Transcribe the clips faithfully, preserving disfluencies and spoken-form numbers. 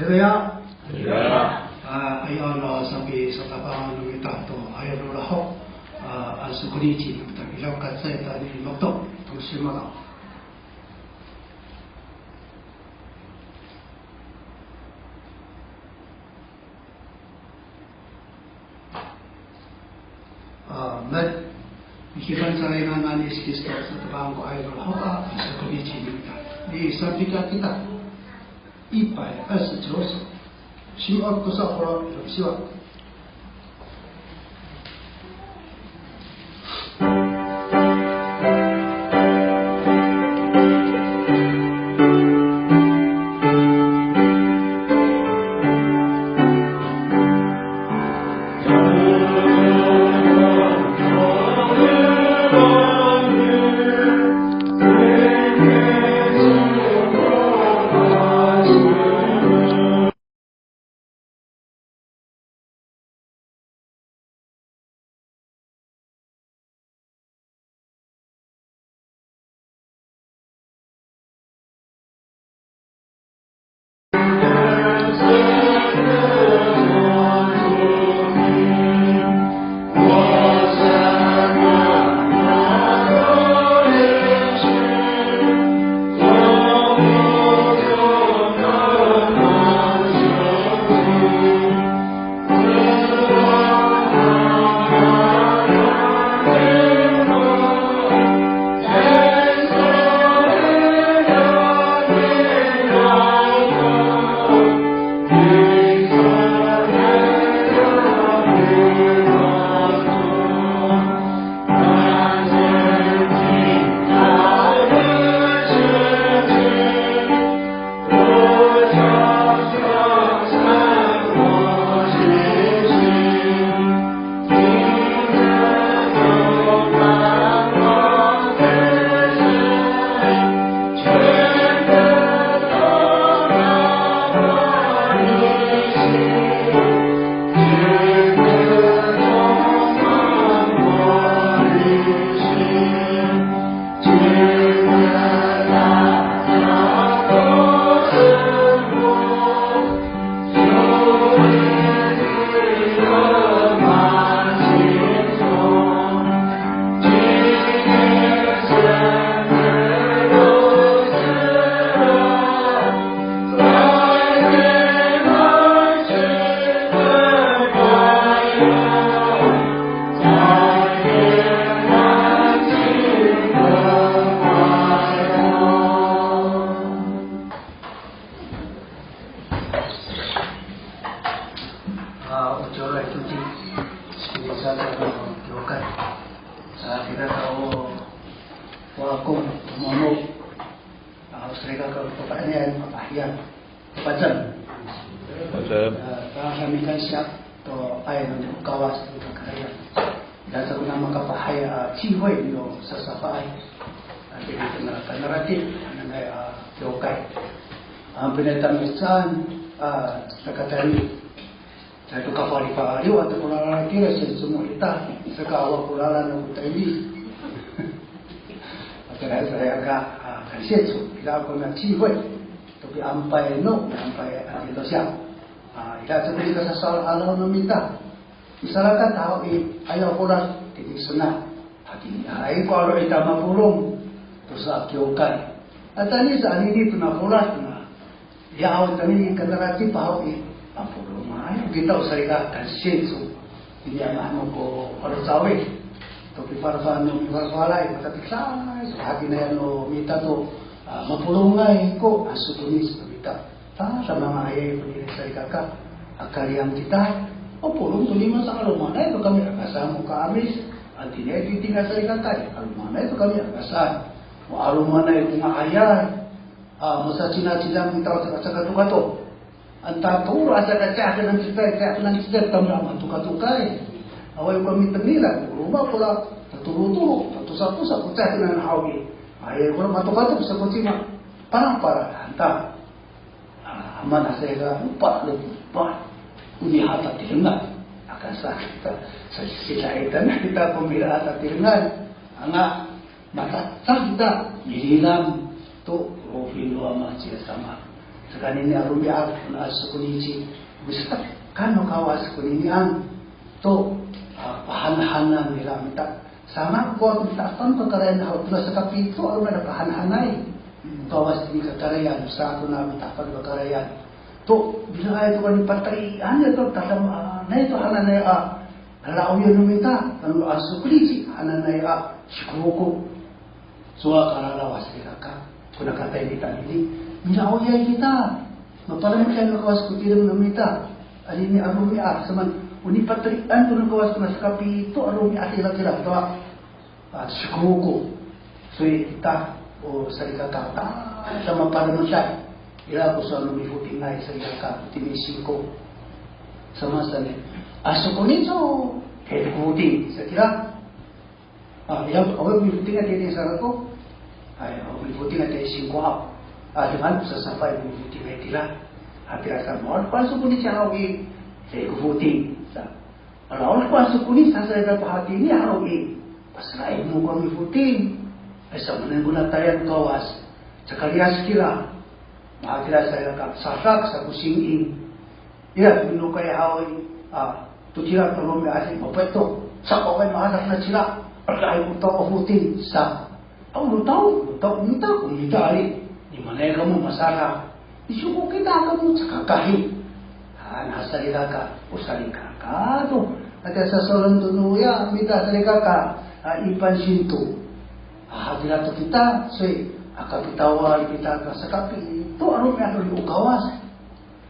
Haleluya. Haleluya. A, ayaw no sapisatapang no mita to, ayaw no lahok, a, a, sokolici no mita, ira ko cecay tayni no to, to sima to. A, met, mikipan sa i ngangan ni Yis Kristo, satapang ko ayaw no lahok, a, sokolici no mita. Ni sapika kita. 一百二十九首。Singko sa ko siwa. A, o cora ito ci, sipinsan no kiwkay. A, kita tao, wa ko mono, a, o salikaka ko papa'enian, papahiyan, papacem. Papacem. A, ta kami kansiya to ay no Kawas to kakarayan. Dasa ko na makapahay a cihoy no sasafaay. A, tini to na kanarati, hananay a kiwkay. A, pinay tamisan, a, sakatayni. Caay to kafalifaliw ato ko lalan kira sa, cimo ita, saka awa ko lalan ako tayni. Ato na saya ka, a, kansiya to, ira ako na cihoy. To piampay no, piampay a, ito siya. A, ira to ko nika sasowal alaw no mita. Misalakat haw i, ayaw Folas, tini sona. Hatini, ay ko aro ita mapolong. Tosa kiwkay. A tayni sa anini to na Folas na. Ya, awa tayni kanarati pa haw i, mapolongay kita o salikaka, kansiya to. Ini a mano ko falocawi. To pifarafal no mifarafalay, makatiksa, so hatiniay no mita to, a, mapolongay ko, a, sokoni sa mita. Ta, sa manga'ayay ko nira salikaka, a kaliyang kita, o polong to nima sa 'alomanay to kami aka saan ko ka'amis, antinay titinga salikaka, 'alomanay to kami aka saan, o 'alomanay ko nga'ayay, a, masacinacinang kita o caka, caka to kato. Anta tolo asa ka caka nang citay, caka nang citay, tami a matokato kay. Awaay ko kami tengilay, o roma ko la, tatolotolo, tatosaposa ko caka nang haw i. Ay, ko la matokato sa ko cima, parang, parang, anta. A, mana saya ka, lupa, lupa. Uni hata tirengan. Aka sa, kita, sa, sila ita na kita pemila hata tirengan. Anga, matata kita, mililam, to, rofin do ama ciya sama. Saka anini a romi'ad, a, Sokonici, misetek kano Kawas koninian to, a, pahanahanan nira mita. Sanga ko, a, mita'afan to kakarayan haw, tona sakapito a romi'ad a pahanahanay Kawas tini kakarayan, sa tona mita'afan to kakarayan. To, bilaay to kani patelian ya to, tadamaanay to hananay a, lalaoyen no mita, ano a Sokonici hananay a sikoko. Cowa ka lalaw a salikaka, kona katayni tayni, milaoyay kita. Mapalemed no Kawas ko tireng no mita. Anini a romi'ad, samaan, o nipatelian to no Kawas kona sakapito a romi'ad ira kira to, a, sikoko. Soy kita, o salikaka, ta, sa mapalemeday. Ira ko sowal no mifotingay salikaka, tini singko. Samaan sa ni, a Sokonici, heto ko foting, sa kira. A, ya, awa mifoting a tini sa kako. Ay, awa mifoting a tini singko haw. A, dengan sasafay mifoting a tira. A, tira sa, ma'orip ko a Sokonici haw i, tini ko foting. Sa, ma'orip ko a Sokonici sa, sa ira pahatini haw i, paselaen no ko mifoting. Ay, sa, manengneng kona tayal Kawas. Cakaliyas kira. Mahatira sa ira ka, sadak sa ko singing. Ira, minokay haw i, a, to cira to romi'ad i, mapet to. Sa ko kay mahadak na cira, alaay ko taw a foting, sa. Aw, no taw, no taw, no taw, no taw, ari. Nimaanay kamo masadak? Nisoko kita kamo caka kahi. A, na salikaka, o salikaka to. Ati a sasowalen to noya mita salikaka, a, ipan sinto. A, hatira to kita, soy, aka pitawal kita, ka sakapito a romi'ad no Kawas.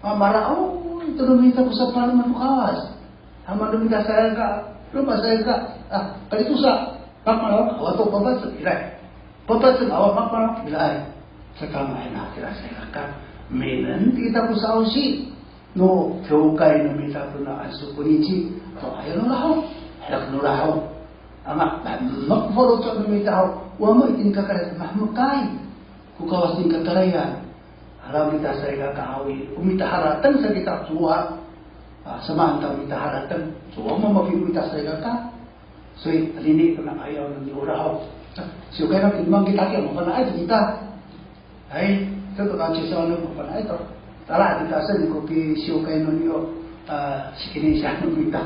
A, maraod to no mita ko sapalemed no Kawas. A, mano mita salikaka, roma salikaka, a, kalitosa, makmalaw, awa to papacek, ira. Papacek, awa, makmalaw, ira. Saka mahaen hatira salikaka, minen kita ko sa'osi no kiwkay no mita kona a Sokonici, to ayaw no Laho, halek no Laho. Anga, mahemek ko faloco' no mita haw, o amo itini kakarayan, mahemekay ko Kawas tini kakarayan. Hala mita salikaka haw i, o mita harateng sa kita cowa. A, samaan ta o mita harateng, cowa mamafi o mita salikaka. Soy, anini kona ayaw no niyoro haw. Siwkay no timang kita kiya mafana'ay to kita. Hay, to to kacisaw no mafana'ay to. Tala kita sa ni ko pisiwkay no niyo, a, sikinisiya no mita.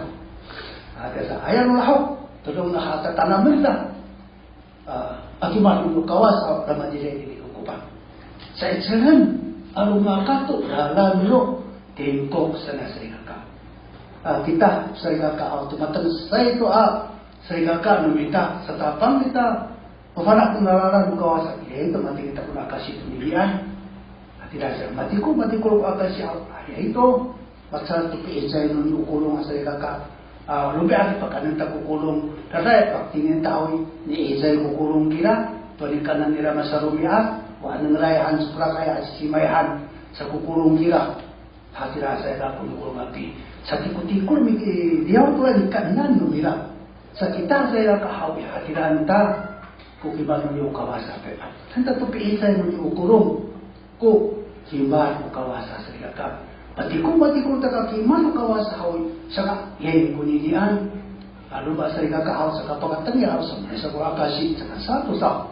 A, kasa ayaw no Laho, todong no hatatanem kita. A, a kimad no Kawas a, a, ramaciday tini kokopan. Sa'icelen a romakat to lalan no tingkok sanay salikaka. A, kita salikaka, a, to matengil sa to, a, salikaka no mita, satapang kita, mafana' kona lalan no Kawas a, ira to matengil kita kona akasi to ninian. A, kita sa, matiko, matiko ko akasi, a, ira to. Maca to pi'icay no niyo o kolong a salikaka. A, romi'ad pakaenen ta ko kolong. Tada ya pakatengil ta haw i, ni'icay ko kolong kira. To nikaenen nira masa romi'ad. O anenglay han, soprakay a cimay han. Sa ko kolong kira. Hatira salikaka ko no kolong a pi, satikotikor mikiliyaw to nikaenan no mira. Sa kita salikaka haw i, hatiraan ta ko kimad no niyo o Kawas a, pi, han ta to pi'icay no niyo o kolong. Ko kimad no Kawas a salikaka. Matiko, matiko ta ka kimad no Kawas haw i, saka, ya, koninian. Ano ba salikaka haw, saka pakatengil haw sa, sa ko akasi, saka sato sa.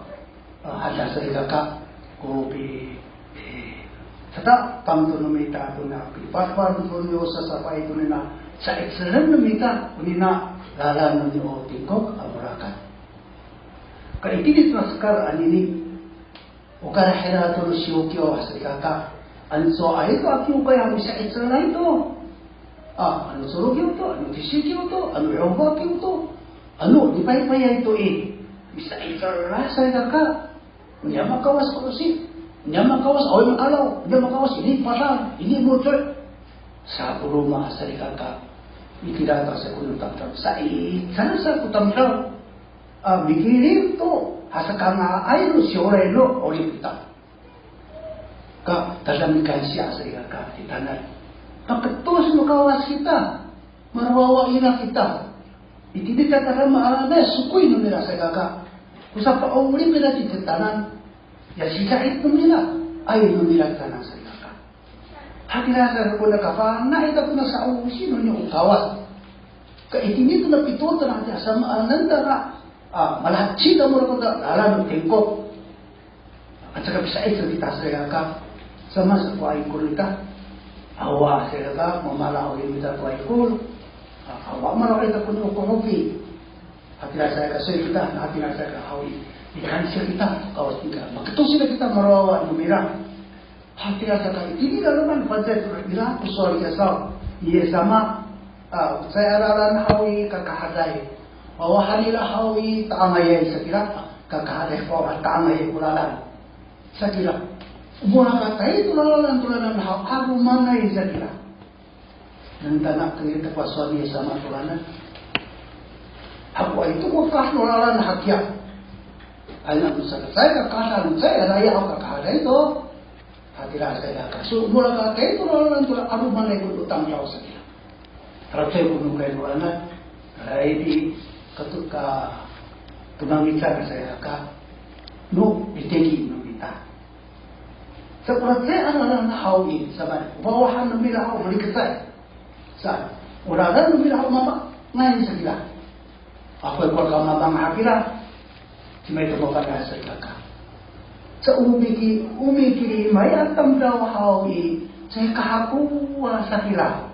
A, hada salikaka, ko pi, e, satapang to no mita to na, pipafan to no sasafay to na, sa'icelen no mita, konina, lalan no niyo o tingkok a morakat. Ka itini to na sekal anini, o karahira to no siyokiw a salikaka. Ano cowaay to a kiwkay a misa'icelay to. A, ano sorokiw to, ano tisikiw to, ano yofakiw to. Ano nipaypayay to i, misa'icelay salikaka. Niya makawas ko si, niya makawas awa i ma'araw, niya makawas ini pasal, ini mocol. Sa ko roma a salikaka, mikira ta sa ko no tamdaw. Sa'icel sa ko tamdaw. A, mikilim to, hasakanga'ay no siyoray no 'orip ita. Ka, tada mikansiya salikaka, titanay. Paketos no Kawas kita, marowawa ira kita. Itini kita tada maanay, sokoy no mira salikaka. Ko sapa'orip ira titaanan, ya sida'it no mira, ay no mira titaanan salikaka. Hatira sa ko na kafana' ita kona sa'osi no niyo o Kawas. Ka itini to na pito tona hati a samaanen ta ka, a, malaheci ta mora kota lalan no tingkok. Aca ka pisa'icel kita salikaka. Sama sa ko ikor ita. Awa sa ira ka, mamala haw i mita ko ikor. A, awa mala ita ko no ko hoki. Hatira sa ira ka, so kita, hatira sa ira ka haw i, ikansiya kita, kawas kita, maketo sira kita marawawa no mira. Hatira sa ira ka, itini i daloman, fangcalay to ira ko sowal ni Yis-, Yis sama. A, caay a lalan haw i, kakahaday. Fawahan nira haw i, ta'angayay sa kira, kakahaday, fawahan, ta'angayay ko lalan. Sa kira, o molakatay to lalan, to lalan haw, 'alomanay sa kira. Nano tana' to ira ko sowal ni Yis sama to lalan. Hakowaay to ko kah no lalan hakiya. Ano, ano sa kacay, kakahaday, ano caay, ano ya, o kakahaday to. Hatira sa ira ka, so molakatay to lalan to, 'alomanay ko tamdaw sa kira. Tara caay ko no kay no lalan, tara i, kato ka, tomangic sa ira ka, no itini no mita. Sa ko cecay a lalan haw i, samaanay, o fawahan no mira haw, malikecay. Sa, o lalan no mira haw, mamangay sa kira. Akoy ko kamamang hakira, cimay to mafana' sa ira ka. Sa o miki, o mikilimay a tamdaw haw i, caay kahakowa sa kira.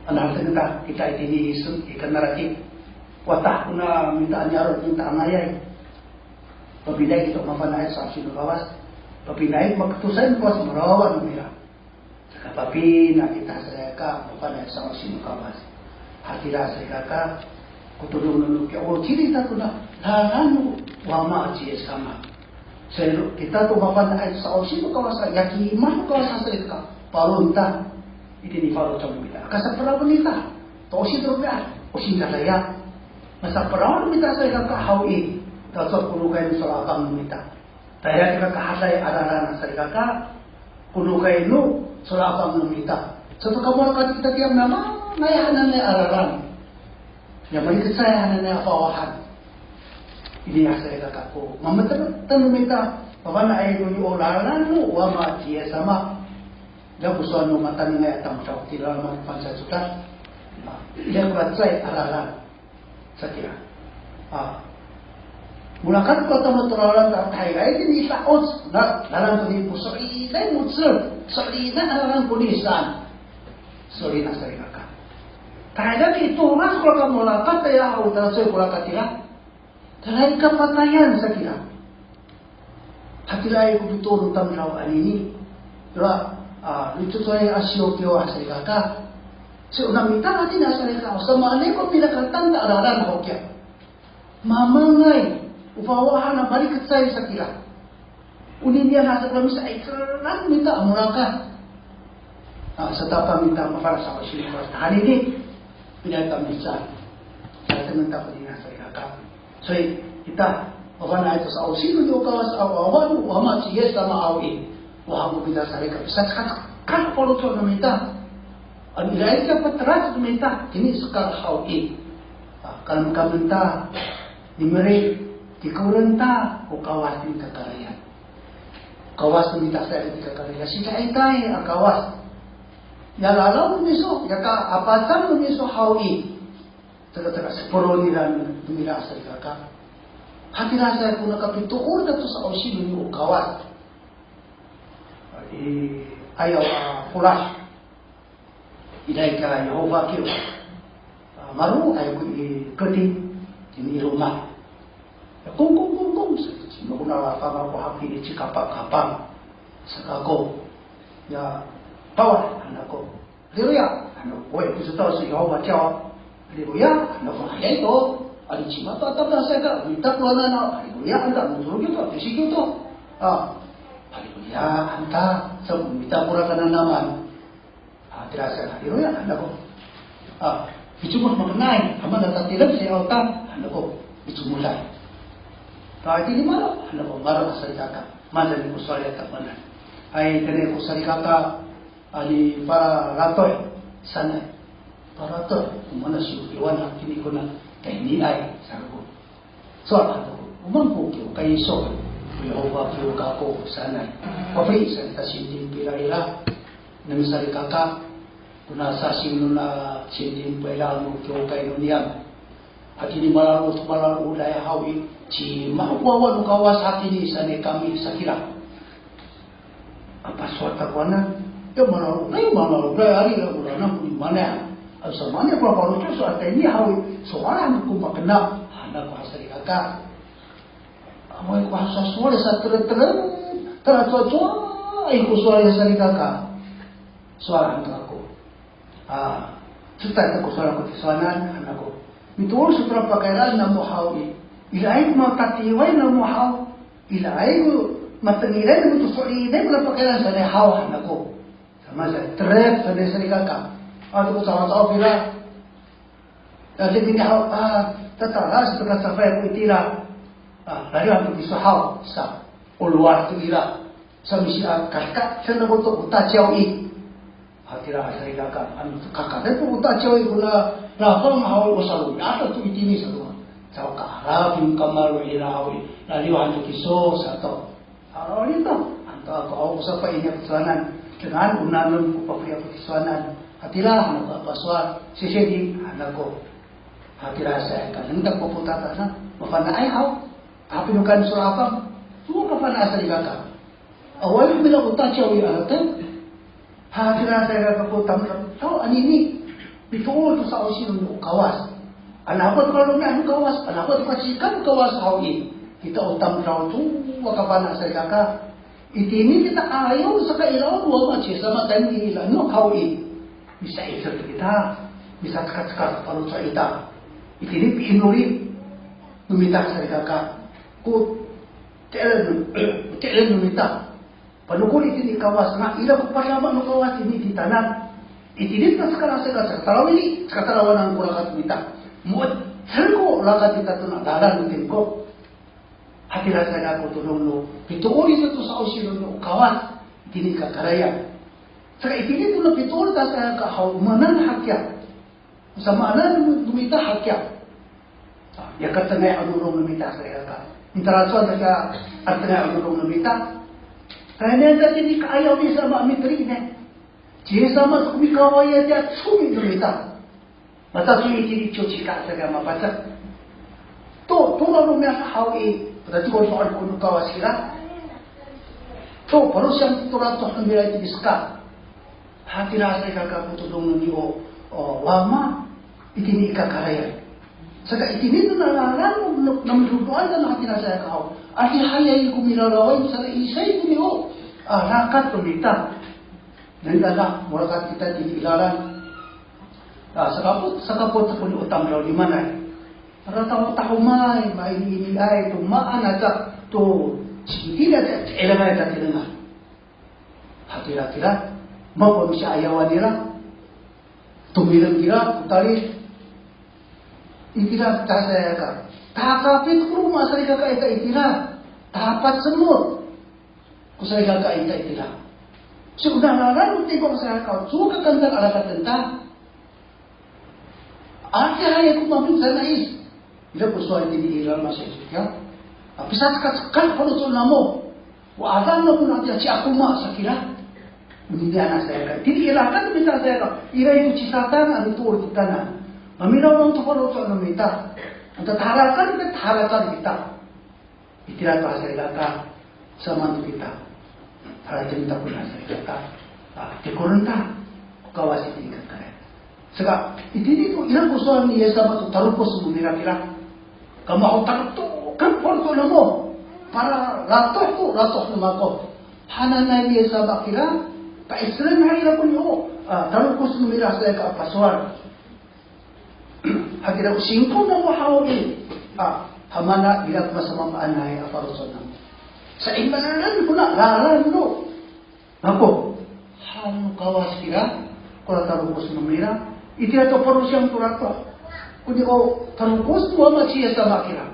Ano hatira kita, kita itini i, iso i kanaraci. Watah kona mita a niyaro' no ta'angayay. Papinaay kita mafana'ay sa'osi no Kawas. Papinaay maketosay no Kawas marawawa no mira. Saka papina kita sa ira ka, mafana'ay sa'osi no Kawas. Hatira sa ira ka, ko todong no kiya, o ciri ta kona lalan no Wama ci Yis sama. Sa ira kita to mafana'ay sa'osi no Kawas, ya kimad no Kawas sa ira ka, paro ta. Itini i faloco' no mita, aka saperaw no mita. To osi to romi'ad, osi dadaya. Masaperaw no mita sa ira ka haw i, tacowa ko nokay no salo'afang no mita. Tayra i kakahaday a lalan sa ira ka, ko nokay no salo'afang no mita. Sato ka molakat kita tiya mamangay hananay a lalan. Ya malikecay hananay a fawahan. Ini ya sa ira ka ko mametemetem no mita, mafana'ay no o lalan no Wama ci Yis sama. Ya ko sowal no matanengay a tamdaw, tira mafangcal codad. Ya ko cecay a lalan. Sa kira. A. Molakat ko tamdaw to lalan ta, tahira itini i ta'oc, na, lalan to ni ko so'elinay mo^cel, so'elinay a lalan koni saan. So'elinay sa ira ka. Tahira i tolas ko lakat, molakat ya haw, tara caay ko lakat ira. Tara i kapatayan sa kira. Hatiraay ko pitoor no tamdaw anini. Tora, a, licocoay a siyo kiwa sa ira ka. Sa ona mita hatini sa ira ka, o samaanay ko pinakatan ta a lalan haw kiya. Mamangay, o fawahan a malikecay sa kira. Oninian a sa kami sa ay keran mita a molakat. A, satapang mita mafana' sa'osi no Kawas. Hanini, pinay ta mita. Sa temen ta ko nina sa ira ka. 所以 kita, o fana' ito sa'osi no Kawas a wawa no Wama ci Yis sama haw i. Wa ko kita sa ira ka, pisacekacekay ko faloco' no mita. Ano ira i ka patelac no mita, tini sekal haw i. A, kalamkamen ta, nimeri, tikoren ta ko Kawas i kakarayan. Kawas no mita sa i kakarayan. Sidaitay a Kawas. Ya lalaw no miso, ya ka, a, pacang no miso haw i. Teka, teka, saporo nira, no mira sa ira ka. Hatira sa ko nakapitoor to sa'osi no Kawas. I, ayaw, a, Kolas. Ira i ka Yehova kiyo. A, maro' ay ko i keti, tini i loma'. Ya, kongkong, kongkong, sa, sa, no kona lafang ako haki i cikapakapang. Sa kako, ya, tawal, han ako. Haleluya, han ako, 我也不知道是 Yehova 叫 Haleluya, han ako, hayay to. Ano cima to a tamdaw sa ira ka, mita ko lalan, Haleluya, han ta, no tolo kiyo to, tisi kiyo to. A, Haleluya, han ta, sa mita ko lalan a naman. A, tira sa, Haleluya, han ako. A, micomod makanay, a, mana tatireng sa i awtan, han ako, micomoday. A, itini maro', han ako, maro' a salikaka. Mana ni ko sowal ya takowanan. Ay, tini ko salikaka, a, ni Paratoy sanay. Paratoy, o maan siyo kiwan, a, tini kona, tayniay, sa kako. Sowal han ako, o maan ko kiyo kaiso, o Yehova kiyo kako sanay. Pafeli sa kita singting pira ira, nani salikaka, kona sasing nona singting pira no kiwkay no niyam. Hatini malalo, malaloday haw i, cima ko wawa no Kawas hatini sanay kami sa kira. Apa sowal takowanan, ya, malalokay, malalokay, ari, ya, oranan ko ni Mane. Ano sa Mane ko paro to, sowal tayni haw i, sowal han ko makenak, han ako a salikaka. Awaay ko sasowal sa tereteret, tala cowacowa i ko sowal a salikaka. Sowal han to ako. A, cecay to ko sowal ako tisowanan, han ako. Mitoor sa ko ra pakayraen namo haw i. Iraay ko matatiway namo haw. Iraay ko matengilay namo to so'elinay ko ra pakayraen sanay haw, han ako. Samaanay sa, teret sanay salikaka. A, to ko cawacawa kira. Dati tini haw, a, tatala sa to kacafay ako itira. A, laliw han to kiso haw sa, o lowad to ira. Sa misi a kalka, sa nako to o taciyaw i. Hatira a salikaka, ano to kaka, sa to o taciyaw i kona lafang haw i, o salowi' ato to itini sa to. Caho ka alafin kamaro' ira haw i, laliw han to kiso sato. Aw, ito, anto ako, awa ko sapaini ako tisowanan. Dengan o nanom ko pafeli ako tisowanan. Hatira, han ako a pasowal, sisidi, han ako. Hatira sa, ka, nengneng ko potatana, mafana'ay haw. Tapi no kan so lafang, so mafana'ay salikaka. Awaay ko mira o taciyaw i, ano to. Hatira sa ira kako tamdaw, taw anini, mitoor to sa'osi no Kawas. Ano ako to ka romi'ad no Kawas, ano ako to ka cikap no Kawas haw i. Kita o tamdaw to, wa kafana' salikaka. Itini kita ayaw, saka ira o Wama ci Yis sama tayni i, ano haw i. Misa'icel to kita, misacekaceka to faloco' ita. Itini pi'inori no mita salikaka. Ko ti'elen, ti'elen no mita. Panokor itini i Kawas, na ira ko padama no Kawas itini i titaanan. Itini to saka, saka, saka talawili, saka talawanan ko rakat mita. Mo^cel ko rakat ita to na lalan no tingko. Hatira sa kako to no, no pitoor ita to sa'osi no Kawas itini i kakarayan. Saka itini to na pitoor ta sa ka haw, o maan hakiya. Samaanen no mita hakiya. A, ya katengay a 'orong no mita salikaka. Mitalacowan ta kiya katengay a 'orong no mita. Kayniyan ta itini ka'ayaw ni Yis sama a miteli ne. Ci Yis sama to ko mikawayay tiya comi no mita. Mata to itini ciwcika salikaka mapacek. To, to la romi'ad haw i, patacokocoan ko no Kawas kira. To, parosiyang to ratoh no mira itini i seka. Hatira salikaka ko todong no ni o, o, Wama, itini i kakarayan. Saka itini to na lalan no, no, namidodoan ta no hatira salikaka haw. Adihayay ko milalaway, saka isay ko ni o, a, rakat no mita. Nani tada, morakat kita itini i lalan. A, saka po, saka po to ko ni o tamdaw limanay. Para taho, tahomay, mainiiniay, to maan aca, to, sitini aca, ci'elangay ta tirengan. Hatira kira, mako no si'ayawan nira, tomireng kira ko tali, itira ta salikaka. Takapit ko roma salikaka ita itira, tapat semot ko salikaka ita itira. Saka o nalalan no tingko salikaka, cowa ka kantan a rakaten ta. Adihayay ko mamin sanay. Ira ko sowal itini i Roma sa iso kiya. A, pisacekacekay ko faloco' namo. O adaan namo kona tiya ciakoma sa kira. Onini anan salikaka. Itini i rakat no mita salikaka. Ira ito ci Satan a mitoor titaanan. Maminawnaw to faloco' no mita. Anta taharakan kita, taharakan kita. Itira to a salikaka, samaan to kita. Harateng ta kona salikaka. A, tikoren ta ko Kawas itini i kakarayan. Saka, itini to, ira ko sowal ni Yis sama to tarokos no mira kira. Kamo haw, taloktoken ko faloco' namo. Para ratoh to, ratoh no mako. Hananay ni Yis sama kira, pa'icelen han ira ko ni o, a, tarokos no mira salikaka a pasowal. Hatira ko singko namo haw i, a, hamaanay ira ko masamamaanay a faloco' namo. Sa'imalen kona lalan no mako han no Kawas kira, kora tarokos no mira, itira to parosiyang to ratoh ko ni o tarokos no Wama ci Yis sama kira.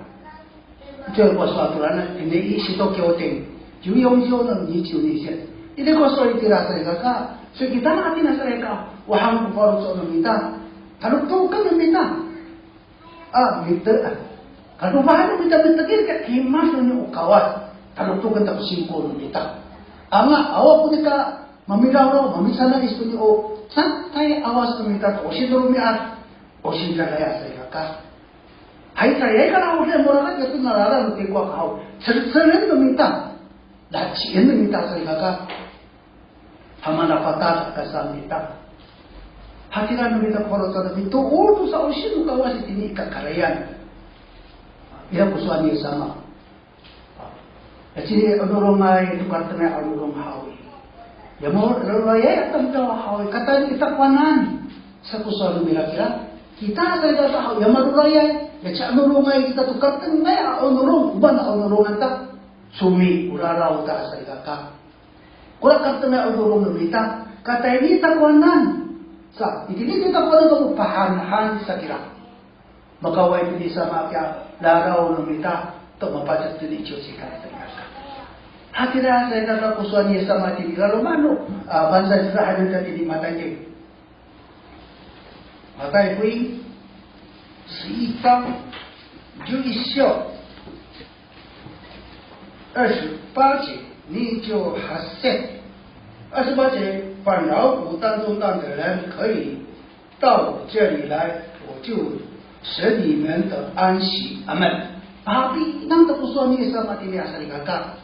Icowa ko sowal to ranan, ini i Sito Kyoten, ciwyon ciw no niciw ni set. Ini ko sowal itira salikaka, so kita na atina salikaka, o han ko faloco' no mita, taloktoken no mita. A, mite, a. Kadofahan no mita mitekil ka kimas no ni o Kawas, taloktoken ta ko singko no mita. Anga, awa ko nika mamilawlaw, mamisanay iso ni o, satay 'awas no mita to, o sitoromi'ad, o sitayra salikaka. Hay, caay ka lahoden morakat, ya to na lalan no tingko ako haw. Celcelen no mita. Lacien no mita salikaka. A manafatal ka saan ita. Hatira no mita ko faloco' no mita, o to sa'osi no Kawas itini i kakarayan. Ira ko sowal ni Yis sama. Itini o 'orongay to karetengay a 'orong haw i. Ya mararoray a tamdaw haw i, katayni kita kowanan. Sa ko sowal no mira kira, kita salikaka haw, ya mararoray, ya ci'orongay kita to karetengay a 'orong, o maan a 'orongan ta. Comi o raraw ta salikaka. Kora karetengay a 'orong no mita, katayni takowanan. Sa, itini kita kowanan to pahanhan sa kira. Makaway itini sa matiya raraw no mita to mapacek itini i ciwcika salikaka. Hatira salikaka ko sowal ni Yis sama itini laloma' no, a, Fangcalay Codad han ita itini Matay. Matay foin, 十一章, 十一章, 二十八节, 二十八节, 二十八节, 凡劳苦担重担的人可以到我这里来，我就使你们得安息。阿们。Mapinang to ko sowal ni Yis sama itini a salikaka.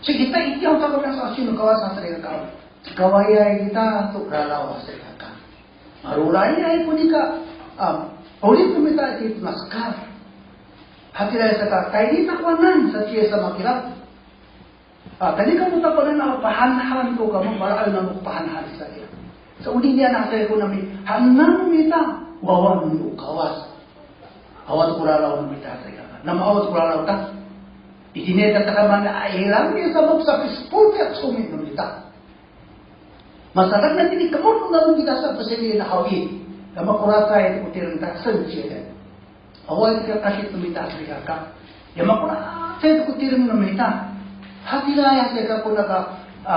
Sa kita itiya to ko sa'osi no Kawas a salikaka. Kawayay kita to raraw a salikaka. Marorayay ko nika, a, 'orip no mita itini to na hekal. Hatira saka, tayni takowanan sa ci Yis sama kira. A, tayni kamo takowanan a pahanhan ko kamo, maraay namo ko pahanhan sa kira. Sa oninian a sa ko nami, haenen no mita, wawa no Kawas. Awa to ko raraw no mita sa kira. Namo awa to ko raraw ta. Itini ta takamaan a ilang ni sama ko sapispol tiya comi no mita. Masadak na tini kemod no kita sa paseli na haw i. Kama koracay to ko tireng ta senci den. Awa i ka kasi to mita salikaka. Ya makoracay to ko tireng no mita. Hatira ya saka ko naka, a,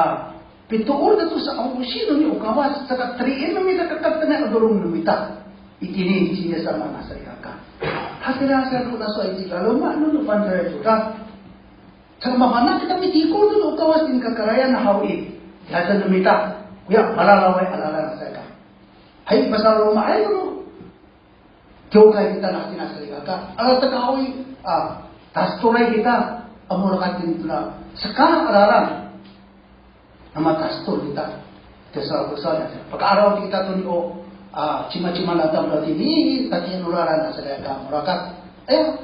pitoor to sa'osi no ni o Kawas, saka teriin no mita, kakatenay a 'orong no mita. Itini ci Yis sama na salikaka. Hatira saka ko na sowal itini laloma' no no Fangcalay Codad. Saka mafana' kita mitikor to no Kawas itini kakarayan haw i. Dihasen no mita, koya mararaway a lalan sa ka. Hay, pasaloma'ay to no kiwkay kita na tina salikaka. Ala taka haw i, a, tastoray kita, a, molakat itini to na hekal a lalan. Nama tastor kita. Tesal-tesal ya. Paka'araw kita to ni o, a, cimacima na tamdaw tini, tatihi no lalan a salikaka molakat. Aya,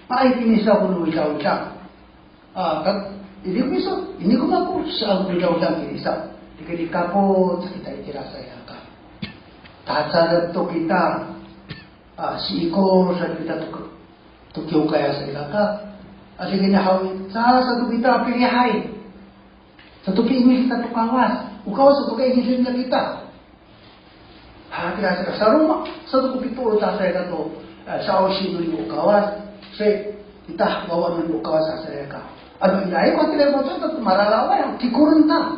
maay tini sa ko no widawidang. A, kat, ini ko miso, ini ko mako, saan ko widawidang tini sa. Dikadikapo, sa kita itira salikaka. Tacadet to kita, a, siikor sa kita to, to kiwkay a salikaka. A, dikini haw i, sa, sato kita pilihay. Sato piingil kita to Kawas. O Kawas sato kaingil nira kita. Hatira saka saloma', sato ko pitoor ta sa kita to, e, sa'osi no ni o Kawas. Sa, kita wawa no ni o Kawas a salikaka. Ano iraay ko hatira ko sato to mararaway, tikoren ta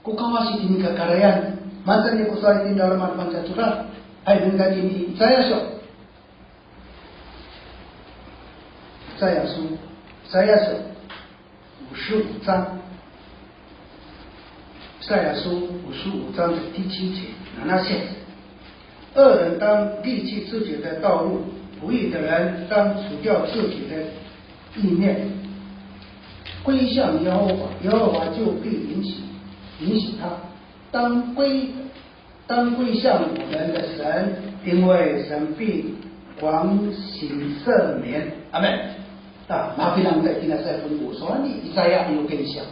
ko Kawas itini kakarayan. Matiya ko sowal itini dalaman Fangcalay Codad. Hay, nengneng itini, saya so. 以赛亚书, 以赛亚书五十五章, 以赛亚书五十五章的第七节，七节。恶人当离弃自己的道路，不义的人当除掉自己的意念，归向耶和华，耶和华就必允许，允许他。当归 当归向我们的神，因为神必广行赦免。阿们。A, mapinang ta itini sa ko no sowal ni Isaya i, o kensiya.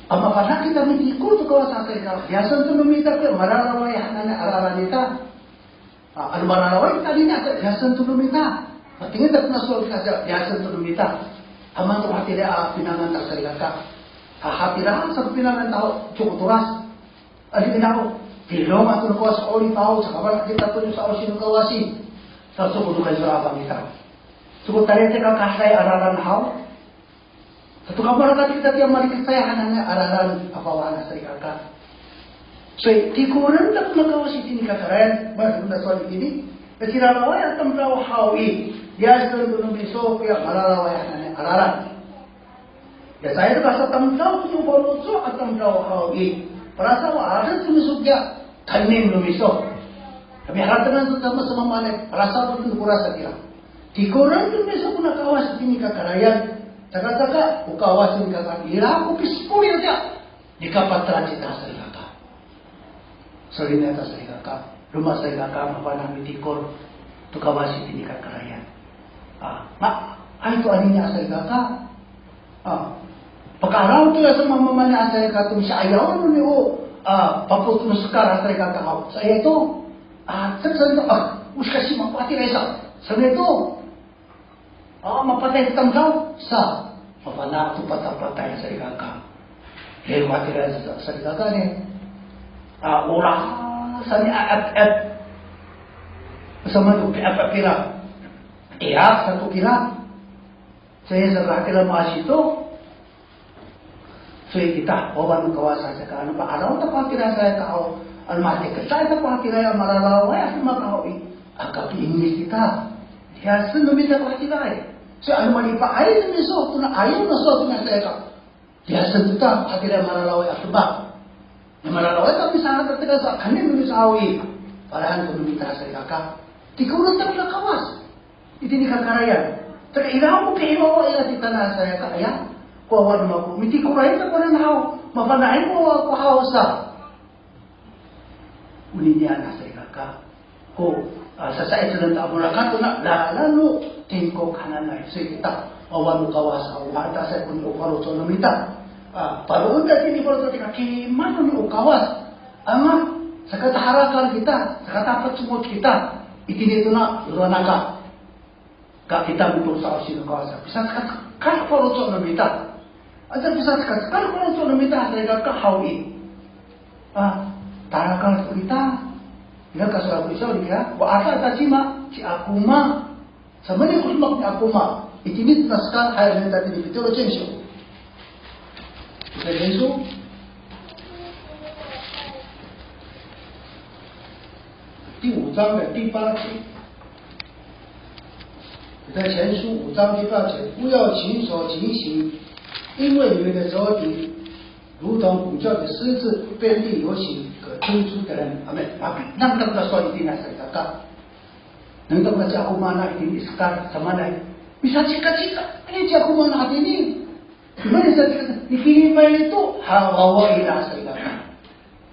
A, mafana' kita mitikor to Kawas a salikaka, liyasen to no mita ko mararaway hananay a lalan ita. A, ano mararaway kita anini, liyasen to no mita. Matengil ta ko na sowal kita, liyasen to no mita. Haman to hatira a pinangan ta salikaka. A, hatira sa pinangan ta, coko toras. Adingaw, tilong ato no Kawas a 'orip haw, caka mala' kita to no sa'osi no Kawas i. Sa, soko no kaysora afang kita. Soko tariya to kakahaday a lalan haw. Sato ka mala' kita tiya malikecay hananay a lalan a fawahan a salikaka. So, tikoren ta ko no Kawas itini kakarayan, mala' to na sowal itini. Kaciraraway a tamdaw haw i, liyasen to no miso koya mararaway hananay a lalan. Ya, saya to kasatamdaw to faloco' a tamdaw haw i, palasawaden to miso kiya kaenen no miso. Kami haratengan to tama sa mamaanay, palasawaden to kora sa kira. Tikoren to miso ko no Kawas itini kakarayan, caka, caka, o Kawas itini kakarayan, ira ko pisikol ira kiya. Nika patela cita salikaka. Solinay ta salikaka. Roma salikaka, mafana' mitikor to Kawas itini kakarayan. A, ma, ay to anini a salikaka. A, paka'araw to ya sa mamamani a salikaka to, misi'ayaw no ni o, a, papoc no sekal a salikaka haw. Sa iya to, a, sa, sa to, a, o sikasi mapatiraay sa. Sa iya to. A, mapatay ko tamdaw sa, mafana' to patapatay a salikaka. Ri, matira sa, salikaka ni. A, ora sa ni a, a, a. Sa mano, pi, a, pi, pira. Iya, sato kira. Sa iya sa, hatira masi to. Soy kita, wawa no Kawas a salikaka, ano pa'araw ta ko hatira salikaka haw, ano matiketay ta ko hatira a mararaway a demak haw i, aka pi'ingis kita. Liyasen no mita ko hatiraay. Soy ano malipaay no miso, tona 'ayaw no miso, tona salikaka. Liyasen kita ko hatira a mararaway a demak. Ya mararaway kami sa, hatira sa, kaenen no miso haw i. Palahen ko no mita salikaka. Tikoren ta kona Kawas. Itini kakarayan. Tada ira ko pihiwawa ira titaanan a salikaka ya. Ko wawa no mako, mitikoray ta kona haw. Mafana'ay ko wawa ako haw sa. Oninian a salikaka. Ko, a, sasa'icelen ta a molakat tona lalan no tingkok hananay. Soy kita, wawa no Kawas haw, mato'asay koni o faloco' no mita. A, paro'en ta itini faloco' tika, kimad koni o Kawas. Ama, saka taharakal kita, saka tapacomod kita, itini tona, tona naka. Ka kita mitoor sa'osi no Kawas, pisacekacekal ko faloco' no mita. Aca pisacekacekal ko faloco' no mita, salikaka haw i. A, taharakal to kita. Ira ka sowal ko isaw, nika, ko afa ta cima, ci Akoma. Sa mani ko demak ni Akoma, itini tona sekal, hay, nita tini Pitero cinsyo. Pitero cinsyo. 第五章的第八节，在前书五章第八节，不要谨守警醒，因为你们的仇敌如同吼叫的狮子，遍地游行，可吞吃的人。阿们。Mapinang kita sowal itini a salikaka. Nengneng ta ci Akoma na itini i sekal, samaanay, misacikacika, ano ci Akoma na itini. Mana sa, mikilimay to, ha, wawa ira salikaka.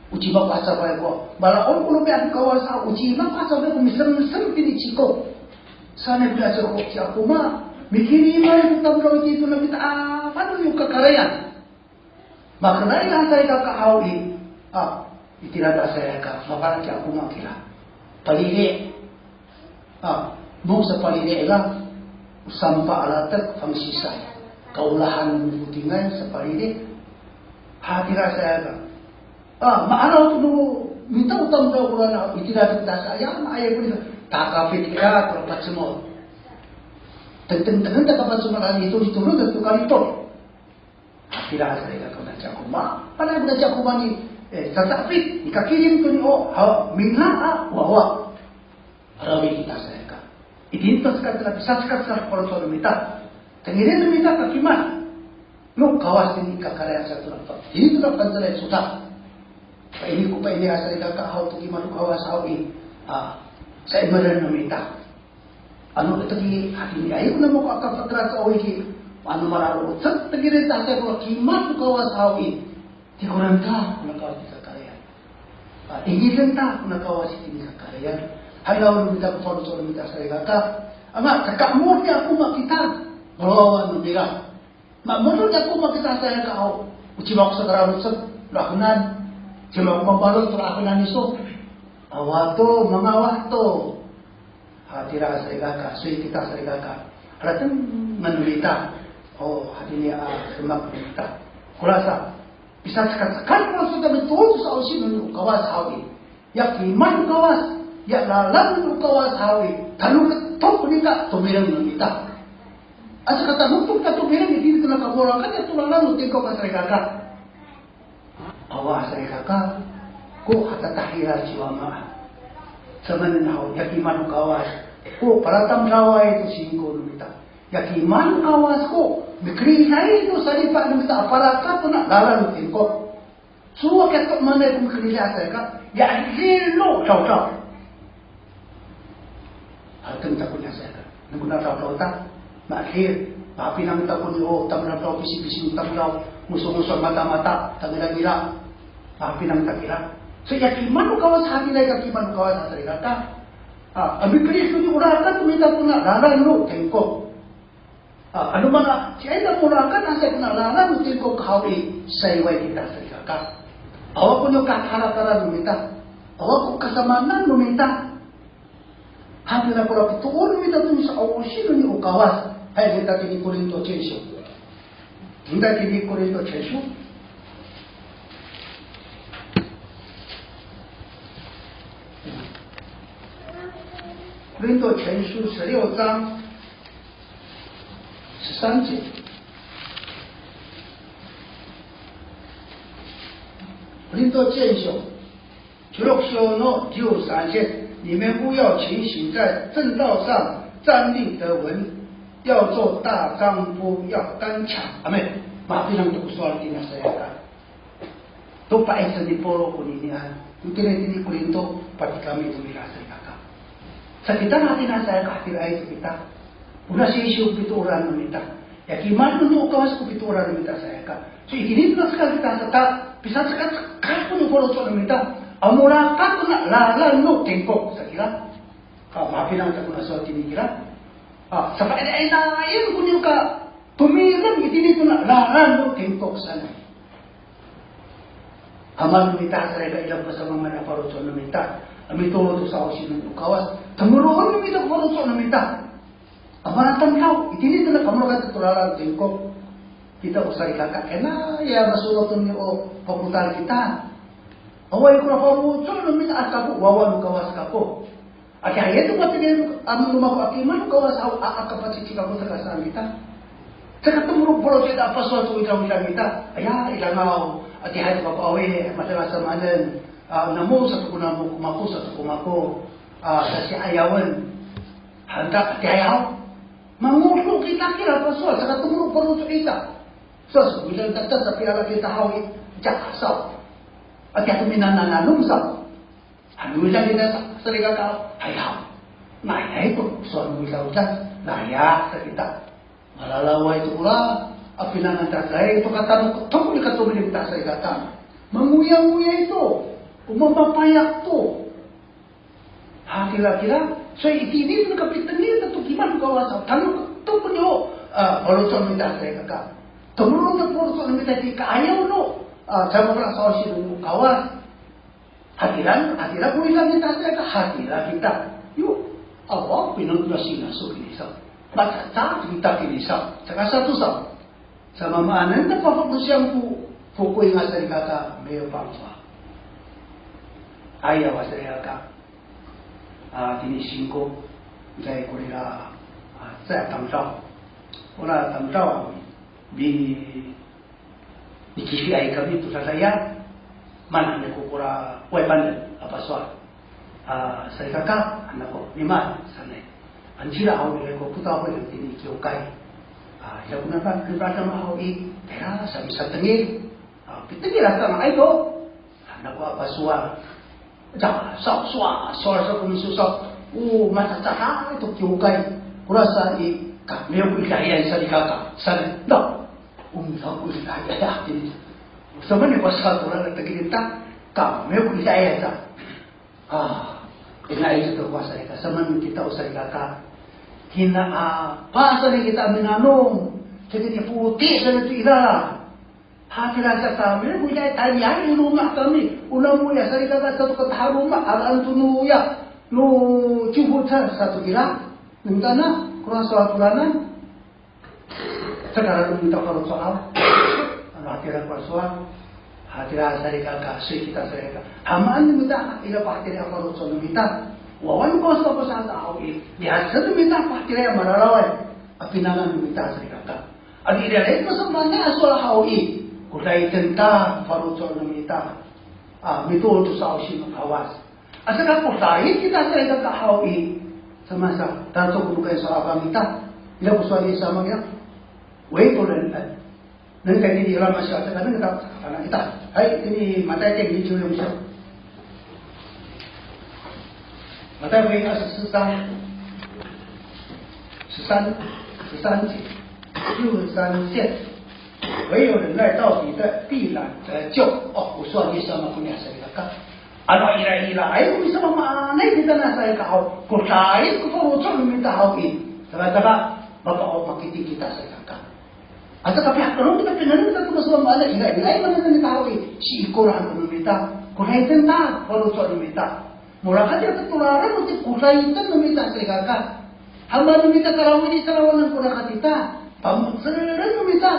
O cima ko a cafay ko, malaon ko no mita Kawas a, o cima ko a cafay ko, misemsem tini cikok. Saan ko na sa ko, ci Akoma, mikilimay to tamdaw itini to, na mita, a, fano yo kakarayan. Mahaenay a salikaka haw i, a, itira ta salikaka, mafana' ci Akoma kira. Palili'. A, mo sapalili' ira, o sampa a latek, fangsisay. Kaolahan no fotingay, sapalili'. Hatira salikaka. A, ma'araw to no mita o tamdaw korana, itira to ta sa, ya, maayay ko nika. Takapit ira to pacemol. Tengtengtengen ta kapacemol, a, ito, ito, ito, to kalipot. Hatira salikaka kona ci Akoma. Panay kona ci Akoma ni, e, tata'pit, nika kilim to ni o, ha, mina a wawa. Arawi kita salikaka. Itini to sekal, tona pisacekacekal ko faloco' no mita. Tengilen no mita ka kimad no Kawas tini i kakarayan sa to na pa. Itini to na pancelay sota. Paini ko paini a salikaka haw to kimad no Kawas haw i. A, saimeren no mita. Ano etek i, hatiniay ko namo ko aka fakerak sa o iki. Ano mararocek, tegilen ta sa ko kimad no Kawas haw i. Tikoren ta kona Kawas i kakarayan. A, ingiden ta kona Kawas itini kakarayan. Hay, lawan no mita ko faloco' no mita salikaka. Ama, caka mo' ni Akoma kita. Malawawa no mira. Mamodol ni Akoma kita salikaka haw. O cima ko sakararocek, rahenan. Cima ko mabalot, rahenan iso. Awa to, mangawah to. Hatira salikaka, soy kita salikaka. Haratengen no mita. O, hatini a demak no mita. Kora sa, pisacekacekal ko faloco' no mita to sa'osi no Kawas haw i. Ya kimad no Kawas, ya lalan no Kawas haw i, tanotok nika tomireng no mita. Asa ka tanotok ka tomireng i, tini tona kamorakan ya to lalan no tingkok a salikaka. Awa salikaka, ko hatatahira ci Wama. Samanen haw, ya kimad no Kawas ko palatamdaway to singko no mita. Ya kimad no Kawas ko mikeriday to salipa' no mita a palakat tona lalan no tingkok. Sowal kita to maanay ko mikirid a salikaka, ya dilo dawdaw. Harateng ta kona salikaka, nengneng kona dawdaw ta, ma'edil. Mapinang ta koniya o tamdaw, pisipisi no tamdaw, ngoso, ngoso matamata, tangilangila. Mapinang ta kira. So, ya kimad no Kawas, hatiraay ka kimad no Kawas, salikaka. A, a mikeriso ni o rakat no mita kona lalan no tingkok. A, ano mana, ci Adam o rakat, asa kona lalan no tingkok haw i, sayway kita, salikaka. Awa ko niya kaharatara no mita. Awa ko kasamanan no mita. Hatira kora pitoor no mita to misa'osi no ni o Kawas. Hay, kita tini Korinto censyo. Kita tini Korinto censyo. Korinto censyo 十六章十三节。Korinto censyo 十六章の十三節，你们务要警醒，在正道上站立得稳，要做大丈夫，要刚强。阿们。Mapinang to ko sowal tini, salikaka. To pa'icel ni Pawlo konini a, itini, itini Korinto, patikami to mira, salikaka. Sa kita na tini, salikaka, hatiraay to kita. Ona sisiw ko pitooran no mita. Ya kimad no Kawas ko pitooran no mita, salikaka. So, itini to na saka kita saka, pisasaka, saka ko no faloco' no mita. Amo rakat kona lalan no tingkok, sa kira. A, mapinang ta kona sowal tini kira. A, sapainainayan ko niya ka tomireng itini tona lalan no tingkok sanay. Amaan no mita, salikaka, ira ko samamaan a faloco' no mita a mitoor to sa'osi no Kawas. Temeroen no mita ko faloco' no mita. Amaan tamdaw, itini tona kamolokan to lalan tingkok. Kita o salikaka, kena ya masolot to ni o papotal kita. Awaay kora faloco' no mita a kako, wawa no Kawas kako. Ati hay to patengil, amo no mako a kimad no Kawas haw, a, aka pacici kako saka saan kita. Saka temero faloco' ita a pasowal to widawidang ita. Aya, ira ngaw, ati hay to mako awe, masamaan, a, namo sato ko namo, mako sato ko mako, a, sasi'ayawen. Hanta ati hay haw. Mangodo kita kira pasowal, saka temero faloco' ita. Sa, so, misan ta, ta, tapi ala kita haw i, caay saw. Ati ato minanananom saw. Ano misan kita sa, salikaka, hay haw. Nai, hay to, sowal no mita o caay, naya sa kita. Malalaway to kora, a pinangan ta caay to katano, to ko ni katomireng ta, salikaka. Mangoyangoyay to, o mamapaya to. Hatira kira, so itini to kapitengil to kimad no Kawas, tano to ko niya, a, faloco' no mita, salikaka. Temeron to faloco' no mita i ka'ayaw no, a, caay mako sa'osi no Kawas. Hatira, hatira ko ira kita, salikaka, hatira kita. Yo, awa pinang to na sina so kini saw. Macaca kita kini saw. Saka sato saw. Samamaanen ta pafokosiyan ko, ko koinga, salikaka, 没有办法. Aya, wa salikaka. A, tini singko, caay korira, a, caay tamdaw. Ora tamdaw, mi, mikifiay kami to dadaya. Mana ni ko kora, way panen, a pasowal. A, salikaka, han ako, nimaan sanay. Anocila haw, ira ko kotahoy itini kiwkay. A, ira ko napa, napa haw i, tayra sa misatengil. A, pitengil a tanga'ay to. Han ako a pasowal. Caay saw, sowal, sowal sa ko miso saw. O, macacahay to kiwkay. Kora sa i, ka, miyo ko idahiyan, salikaka. Sanay, da. O, miyo ko idahiyan, itini. Samaan ko sa kora na tengil ita. Ka, miyo ko idahiyan sa. A, ina, ito to ko, salikaka, samaan kita o salikaka. Kina, a, pasali kita minanom. Saka ni foti sa to ira. Hatira sa kami, miyo ko idahiyan, tayni i loma' kami. O namo ya, salikaka, sato katah a loma', alaen to noya, no ciwfocan sato ira. Nengtana, kora sowal koranan. Saka no mita faloco' haw. Ano hatira ko sowal. Hatira, salikaka, so kita, salikaka. Hamaan no mita, ira pahatira a faloco' no mita. Wawa no Kawas ko saan haw i, mihaen no mita pahatira a malalaway a pinangan no mita, salikaka. Ano ira ko saan a sowal haw i, ko dayten ta faloco' no mita a mitoor to sa'osi no Kawas. Asa ka ko dayten kita, salikaka, haw i, samaan sa, tato ko no kay sa aka mita. Ira ko sowal ni Yis sama kira. Wait ko ran, eh. Neng kay tini ira masiya, saka neng kita, anak kita. Hay, tini Matay ten, ni ciw yung siya. Matay ten, a, sa, sa, sa, sa, sa, sa, 六十三节，唯有忍耐到底的，必然得救。O, o sowal ni Yis sama koni a salikaka. Ano ira-iraay ko misamaamaanay kita na salikaka haw, ko dai ko faloco' no mita haw i, saka, saka, mapa'o makiti kita salikaka. Ato kapihak, ano kita pinangan kita to ko samaamaanay, ira-iraay manengneng kita haw i, siikor han to no mita, ko dai ten ta faloco' no mita. Morakat ita to lalan no ti, ko dai ten no mita salikaka. Hama no mita kalawili, kalawanan ko rakat ita, pamo^celen no mita.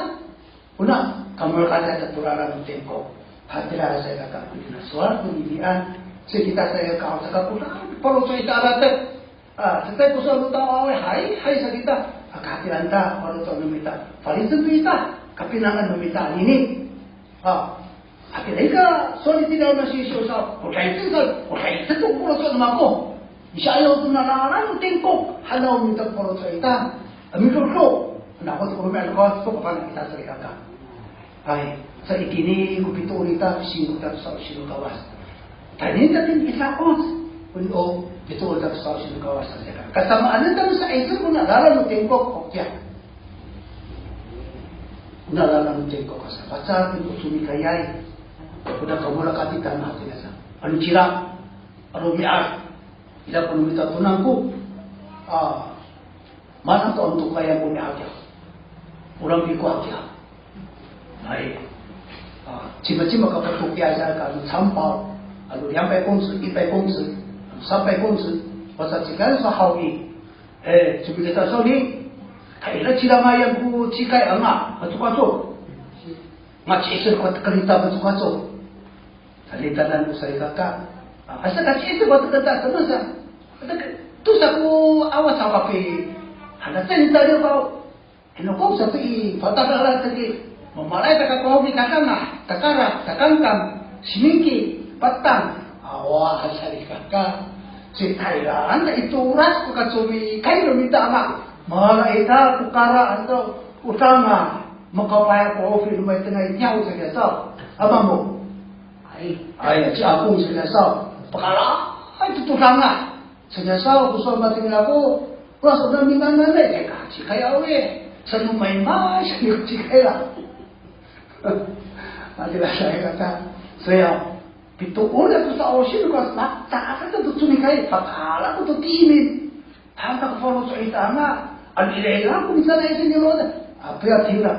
Ona, kamorakat ita to lalan no tingkok. Hatira salikaka, koni na sowal koninian. Sa kita salikaka, saka ko dai ko faloco' ita a latek. A, cecay ko sowal no tao awaay, hay, hay sa kita. A, kahatiraan ta ko faloco' no mita. Falicen to ita, kapinangan no mita anini. A, hatira i ka sowal itini a Yis sa, ko dai ten sa, ko dai ten to ko faloco' no mako. Misa'ayaw to na lalan no tingkok, hanaw mita ko faloco' ita. A, mido^do. Nako to ko romi'ad no Kawas to, kapana kita salikaka. Hay, sa itini ko pitoor ita, pisingko ita to sa'osi no Kawas. Tayni ita tini i sa'osi, o pitoor ita to sa'osi no Kawas sa. Kasamaanen ta misa'icel kona lalan no tingkok, o kiya. Kona lalan no tingkok, sa pacal to ko comikayay. Kona kamorakat ita na hatira sa. Anocila, a romi'ad, ira ko no mita to nangko. A, Mana to ano to kaya ko ni hakiya. Orang piko hakiya. Hay. A, cimacima kapatokiya sa ka ano campaw. Ano 两百公尺, 一百公尺, ano 三百公尺. Pasa cikay sa haw i. E, cimikita sa ni. Kayla cilamayan ko cikay anga. Kacokaco. Maci'icel ko tekel ita kacokaco. Salitanan ko salikaka. A, asa ka ci'icel ko tekel ita, tama sa. Tosa ko awa sa kapi. Hana sa ni taliw ka. Ino ko sa to i, patadala tagi. Mamalay ta ka kohofi, takanga, takara, takangkang, simingki, patang. Awa, salikaka. Citayran, itoras ko kacomikay no mita ama. Mala ita ko kara ato, o tanga. Makapahay a kohofi no maitengay tiyaw sa kiya saw. Ama mo. Ay, ay, ci Akong sa kiya saw. Pakala, ay, to to tanga. Sa kiya saw, ko sowal matengil ako. Wala sa o na minananay, ay, ka, cikay aw i. Sa no maymay, sa no cikay a. Matira sa kiya kaka. Saya, pitoor to sa'osi no Kawas, matira to to comikay, pakala to to timin. Tangka ko faloco' ita ama, ano ira-ira ko misanay sa ni Lot. Apiya tira.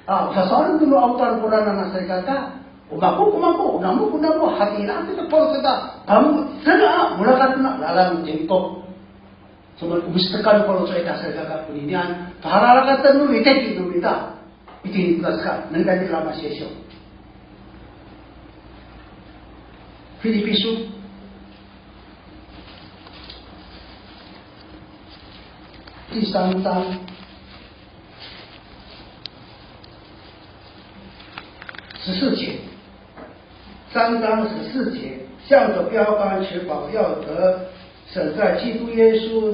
A, sasowalen to no awtar ko ranan a salikaka. O mako, ko mako, o namo, ko namo, hatira to ko faloco' ita. Pamo^cel a, morakat na, lalan no tingkok. Cuma o mistekan ko faloco' ita salikaka koninian, pahararakaten no liteki no mita. Itini to saka, nengneng ita i Lama Sisyo. Filipi so. 第三章十四节，三章十四节，向着标杆直跑，要得神在基督耶稣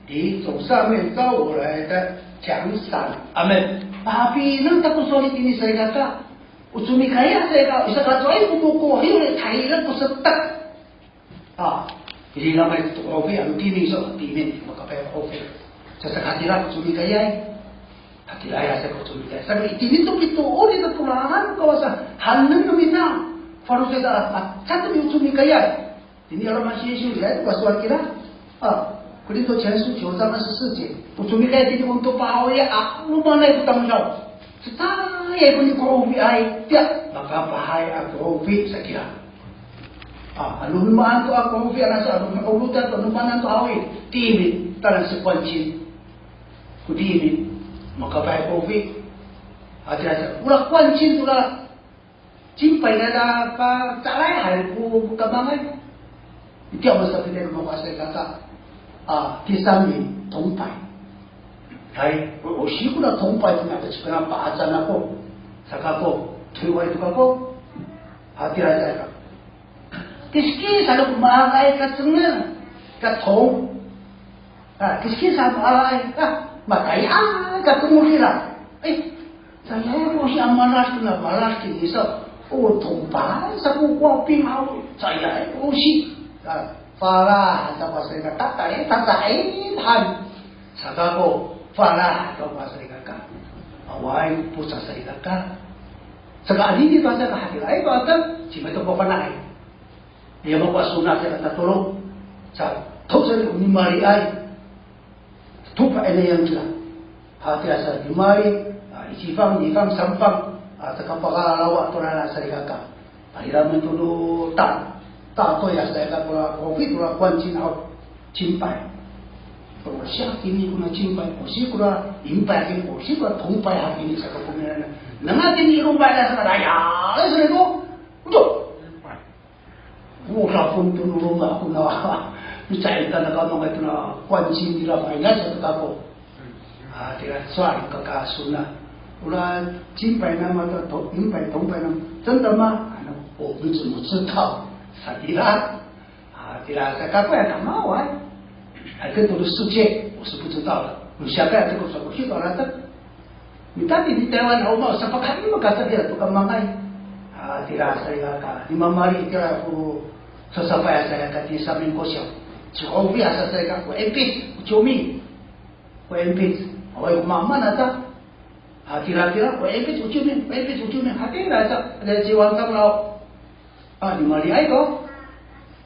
里从上面召我来的奖赏。阿们。Mapinang ta ko sowal itini salikaka. O comikayay salikaka, isa ka cowa ko moko, hiyo, tahira ko setek. A, iri lamay to ko ofi, ano timin so, timin, makapay ko ofi. Sa, sa hatira ko comikayay. Hatira ya sa ko comikayay. Sa itini to pitoor ita to lalan no Kawas a, hanen no mita. Faloco' ita, a, sa to yo comikayay. Itini a Lama Sisyo, ya, ko sowal kira. A, 哥林多前书九章二十四节. O comikayay itini onto pahaw ya, a, romaanay ko tamdaw. Cecayay ko ni kohofiay, tiya, makapahay a kohofi sa kira. A, ano romaan to a kohofi, ano sa, ano ma'orot to, ano romaan to haw i, timin, tala sa 冠军. Ko timin, makapahay kohofi. A, tiya sa, ora 冠军 to ra, cimpay nira pacalay, hay ko, ko kamangay. Itiya masapinay ko mako a salikaka. A, 第三名, 铜牌. Hay, o, o siko na 铜牌 to na, ta cikay na pa'acan ako. Saka ko, toyaway to kako. Hatira sa ka. Kiskis han ko maaraay ka cengel, ka 铜. A, kiskis han ko maaraay, a, matayay ka cengel kira. E, caay ko osi a malas kina, malas kini sa. O, 铜牌 sa ko, ko ping haw, caay ko osi. A, fala han sa ko a salikaka, tatay, tatay han. Saka ko, falah to ko salikaka. Awaay ko poca salikaka. Saka anini to saka hatiraay to ata, cima to ko fana'ay. Iya mako a sona saka tatolo. Sa, to sa ko mimaliay. Topa ina yang kira. Hatira sa mimali, a, icifang, nifang, sanfang, a, saka pakalalawa to nana salikaka. Tayra men to no ta, ta to ya salikaka kora kofi kora kowancin haw, cimpay. Kora siya kini kona cimpay, kosi kora impay kini, kosi kora tongpay hakini saka kominan. Nanga kini i loma' na saka daya, saka to. Udo. O, lafon to no loma' kona, mica'ay ta na kamangay to na kowancin nira fa'inayan sa to kako. A, tira sowal kaka sona. Ora cimpay namo to, to, impay, tongpay namo. 真的吗? Ano, o, 我怎么知道? Sa tira. A, tira sa kako ya kamaw, ay. Ay, 跟读的世界，我是不知道了。Ano siya kaya to ko sa ko hito latek. Mitati ni Taywan, o, ma, sapakay mo ka tira to kamangay. A, tira salikaka, ni mamali tira ko sasapay salikaka ti samin ko siya. Ci Ofi asa salikaka, ko empis, ko ciwmi. Ko empis. Awaay ko maamaan ata. A, tira tira, ko empis, ko ciwmi, ko empis, ko ciwmi. Hatira sa, ada ci Wangkang law. A, nimaliay to.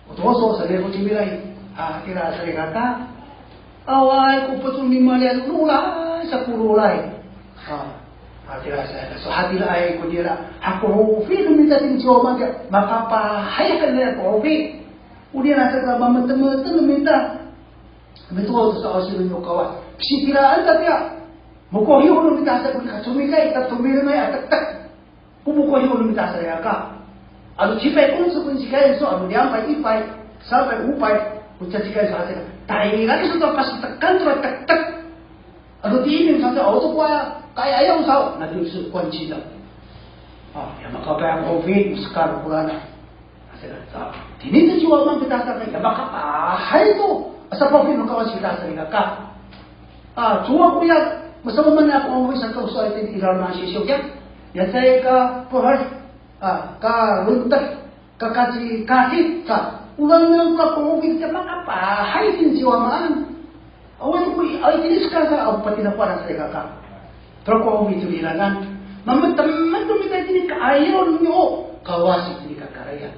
O toso sa ko cimilay. A, tira salikaka. Awaay ko pecon nimaliay, lolay sa ko lolay. A, a, tira salikaka. So hatiraay ko nira. Hakofi no mita itini ci Wamang kiya. Makapahay han nira kofi. O nira sa ka mametemetem no mita. Mitoor to sa osi no Kawas. Pisitiraan ta kiya. Mokohiw no mita sa ko nika comikay, ta tomilengay a tektek. Ko mokohiw no mita salikaka. Ano cipay ko, so ko cikayen so, ano 两百、一百、三百、五百, ko cacikayen so hatira. Tayra kiso to pasetekan to tektek. Ano tiiming sa, o to ko ya, kaya ayaw sa, na to so kowancin. A, ya makapayang kofi, mo sekal korana. Sa, tini to ci Wamang kita sa, ya makapahay to. Asa kofi no Kawas kita salikaka. A, cowa koya, masamamaan ako ko saka o sowal itini i laloma' sisiw kiya. Ya caay ka poher, a, ka lontek, ka kacikahit, ka. Ora niyam ka kofi kiya makapahay itini ci Wamang. Awaay ko, awaay itini sekal sa, aw patinakoan salikaka. Pero kofi to iranan. Mametemet to mita itini ka'ayaw no Kawas itini kakarayan.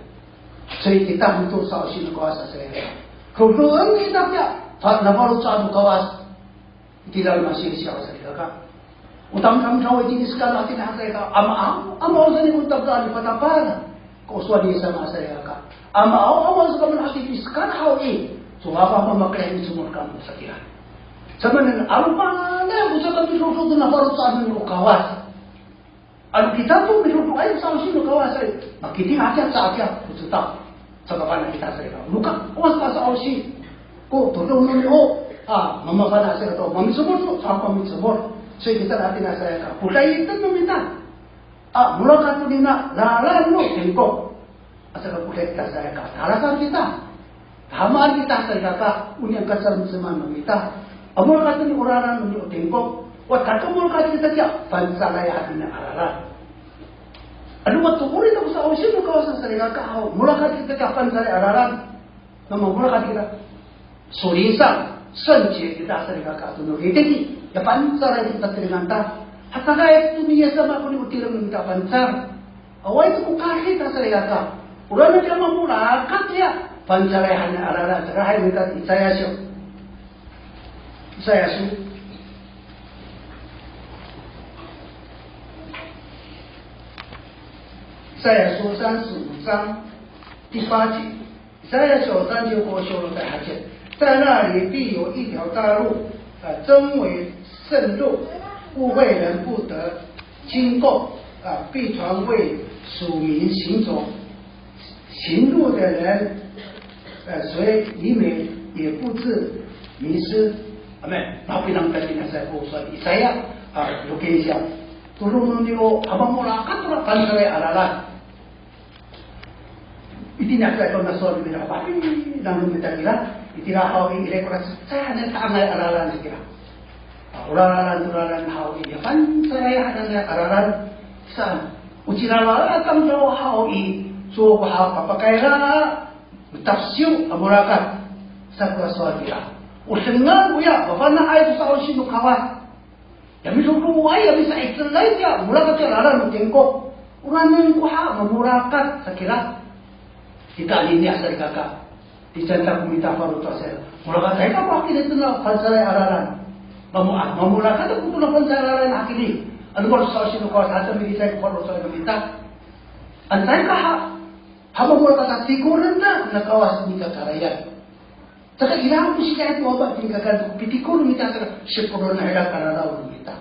Sa i kita mitoor sa osi no Kawas salikaka. Kodoen kita kiya, ta, nafaloco' no Kawas. Itira no masisiyaw salikaka. O tamdamdaw itini sekal hatini salikaka. Amaaw, amaaw sa ni ko tamdaw ni patapal. Ko sowal ni Yis sama salikaka. Amaaw, amaaw sa kamo hatini sekal haw i. So, awa mamakalay micomod kamo sa kira. Samanen, alomanay ko saka midodo to nafaloco'an no Kawas. Ano kita to midodoay sa osi no Kawas ay, makiting hakiya sa hakiya, ko cita. Saka fana' kita sa ira. Noka, o sa sa osi. Ko, todong no niyam, a, mamafana' sa to, mamicomod to, sa mamicomod. So kita hatini sa ira, kodaiten no mita. A, molakat to nina, lalan no tingkok. Asa ka koday kita salikaka, talasan kita. Tahamaan kita salikaka, o niyam kacarenceman no mita. A, molakat to ni o lalan no niyam o tingkok. Wa, tada molakat kita kiya, fangcalay hatini a lalan. Ano wa, tokori to ko sa osi no Kawas salikaka, haw, molakat kita kiya fangcalay a lalan. Namo molakat kita. Solinsan, 圣洁 kita salikaka to no litiki, ya fangcalay kita tirengan ta. Hatiraay to ni Yis sama ko ni o tireng no mita fangcal. Awaay to ko kahit a salikaka. Ora na kiya mamolakat ya, fangcalay han a lalan, caka hay mita Isaya siw. Isaya siw. Isaya siw 三十五章第八节。 以赛亚书三章第八节，在那里必有一条大路，啊，真为圣路，污秽人不得经过，啊，必传为属民行走。行路的人，呃，虽愚昧，也不至迷失。阿们。Mapinang ta kina sa ko sowal Isaya, a, loken siya. Tolong no niro, a mamolakat to a fangcalay a lalan. Itini a sowal nira, papinang no mita kira, itira haw i, ira ko ra cecay hananay a lalan kira. A, o lalan to lalan haw i, ya fangcalay hananay a lalan. Saan, o cila lalan a tamdaw haw i, cowa ko haw papakayra, matafesiw a molakat, sa ko ra sowal kira. O dengan koya, mafana'ay to sa osi no Kawas. Ya midodoay, ya misa'icel tiya, molakat tiya lalan no tingkok. Oranan ko ha, mamolakat sa kira. Kita anini a salikaka. Tiya sa ko mita faloco' sa. Molakat sa ita ko hakini tona Fangcalay a lalan. Mamo-, a, mamolakat ko tona Fangcalay a lalan hakini. Ano faloco' sa sino ko sa ata milicay ko faloco' sa mita. Ano sa ka ha, ha mamolakat sa tikoren ta, na Kawas nika karayan. Saka ira ko sika to aba tingkakan pitikol mita saka sipolong ira kararaw mita.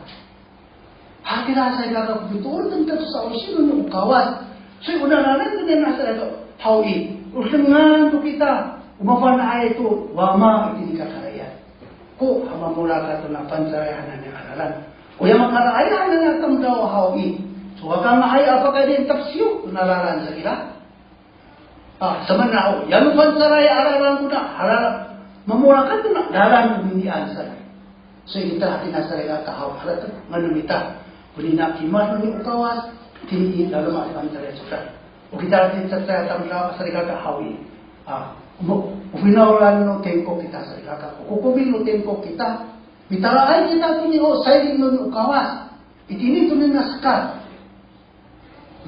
Hatira sa ira ka pitoor tenta to sa'osi no Kawas. So, o naranan to niyam a salikaka haw i, o dengan to kita, o mafana'ay to Wama itini i kakarayan. Ko ha mamolakat to na Fangcalay hananay a lalan. O ya makaraay hananay a tamdaw haw i, so, wa kanga'ay a pakayni tapsiyo to na lalan sa ira. A, samana'o, ya no Fangcalay a lalan kona, a lalan, mamolakat kona, lalan ko ninian sanay. So, ita hatira sa ira ka haw, harateng, nga'ay no mita, konini kimad no ni o Kawas, tini i laloma' Fangcalay Codad. O kita hatira sa ira tamdaw a salikaka haw i. A, mo, o finawlan no tingkok kita salikaka, o kokomi no tingkok kita, mitalaay kita tini o sayri no ni o Kawas. Itini to nina sekal.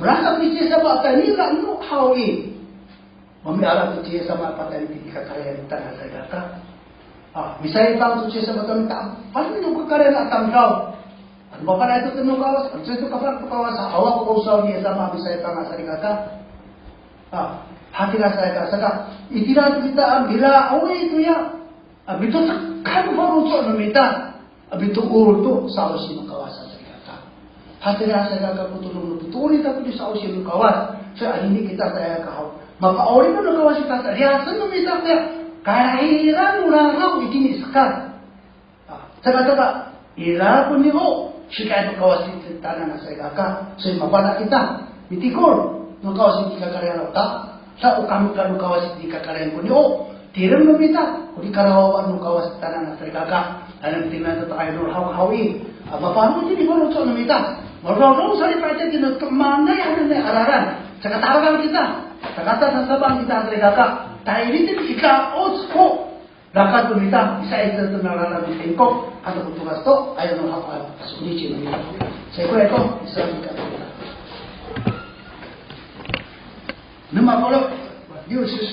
Merasa ko ni Ciyesama a tayni i, ano haw i, mamiala to Ciyesama a patayni i kakarayan tana salikaka. A, misaipang to Ciyesama tana, ta, paano no kakarayan a tamdaw? Ano mafana'ay to no Kawas, ano to kapal to Kawas, awa ko osaw ni Yesama misaipang a salikaka. A, hatira salikaka, saka, itira to kita a mila'oy to ya. A, mitoor to kan faloco' no mita. A, mitoor to sa'osi no Kawas a salikaka. Hatira salikaka ko tolong no pitoor ita ko ni sa'osi no Kawas. So, anini kita salikaka haw. Mapa'orip no Kawas kita, riyasen no mita kaya, kairan no raraw itini i sekal. A, saka, saka, ira ko ni o, sikaay to Kawas i titaanan a salikaka, so mafana' kita, mitikol no Kawas i kakarayan ta, sa o kami ka no Kawas i kakarayan ko ni o, tireng no mita, ko ni karawawa no Kawas i titaanan a salikaka, ano tinian to ta'ayaw no haw haw i, a, mafaloco' itini faloco' no mita, mafaloco' sa i pa'icel itini to maanay hananay a lalan, saka talakan kita, saka ta sasabang kita a salikaka, tayni itini kita o ko, rakat to mita, misa'icel to na lalan no tingkok, ato ko tolas to, ayaw no haw a, a, so nici no mita. Sa ikoray to, isa mita to mita. Nima polo', 六十四